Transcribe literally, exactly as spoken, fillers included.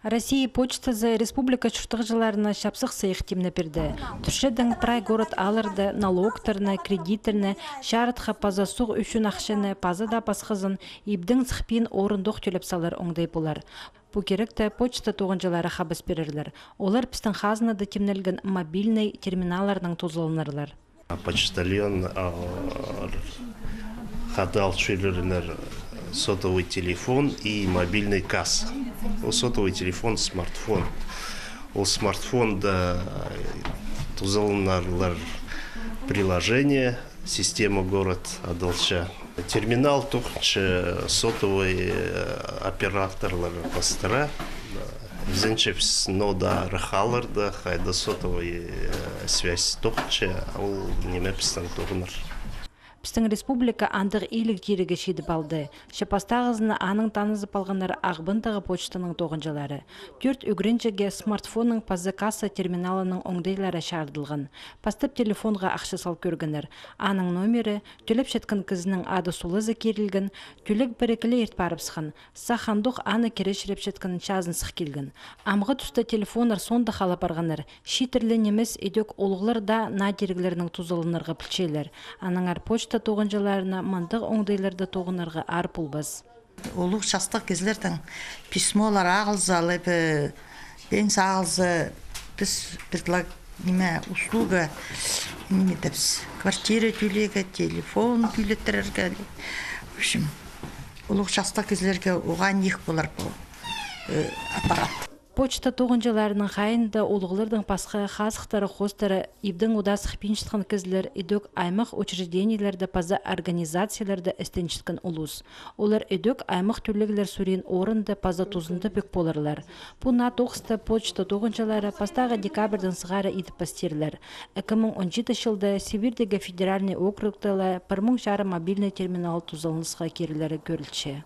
Россия почтазы республика чуртағҷыларына чапсых сыйых тимнеп пирді. Турчатхан прай город аалларда налогтарны, кредиттерні, чарытха паза суғ ӱчӱн ахчаны паза даа пасхазын ибдең сыхпин орындох тӧлеп салар оңдай полар. Пу киректі почта тоғынҷылары хабас пирерлер. Олар пістің хазнада тимнелген мобильный терминалларнаң тузаланарлар. Почтальон, а, хада ал чӧрерінер сотовый телефон и мобильный касса. Ол сотовый телефон, смартфон. Ол смартфонда, а, тузаланарлар приложение, система город адалча. Терминал тоғынча сотовый, э, операторлар пастыра. Ізенчебіс, ноо даа арах аалларда, хайда сотовый, э, связь тоғынча, ол ниме пістің тоғынар. Пістің республика андағ иліг тиріге читіп алды. Че пастағызын аның танызып алғаннар Ағбандағы почтаның тоғынҷылары. Тӧрт ӱгренҷіге смартфонның паза касса терминалының оңдайлары чарыдылған. Пастап телефонға ахча сал кӧргеннер. Аның номері, тӧлепчеткен кізінің ады-солазы кирілген, тӧлег пір-ікі ле ирт парыбысхан. Сах андох аны киречірепчеткенін чазынзах килген. Амғы туста телефоннар соонда хал апарғаннар. Читірліг нимес, идӧк улуғлар даа наа тиріглернең тузаланарға пілчелер. Аннаңар почта тоғынҷыларына мындағ оңдайларда тоғынарға аар полбас. Улуғ частығ кізілердең письмолар ағылза, алай ба, пенсия ағылза, піс предлаг-, ниме, услуга, ниме тіпчебіс, квартира тӧлирге, телефон тӧлеттірерге. В общем, улуғ частығ кізілерге оған ниик полар пу, э, аппарат. Почта тоғынҷыларының хайиинда улуғлардаң пасха хазыхтары, хоостары ибдең удаа сыхпинчатхан кізілер идӧк аймах учреждениелерде паза организацияларда істенчеткен улус. Олар идӧк аймах тӧлеглер сурин орында паза тузында пӧк поларлар. Пу наа тоғыста почта тоғынҷылары пастағы декабрьдаң сығара идіп пастирлар. Ікі муң он читінҷі чылда Сибирьдегі федеральный округта ла пір муң чарым мобильный терминал тузаланысха кирілері кӧрілче.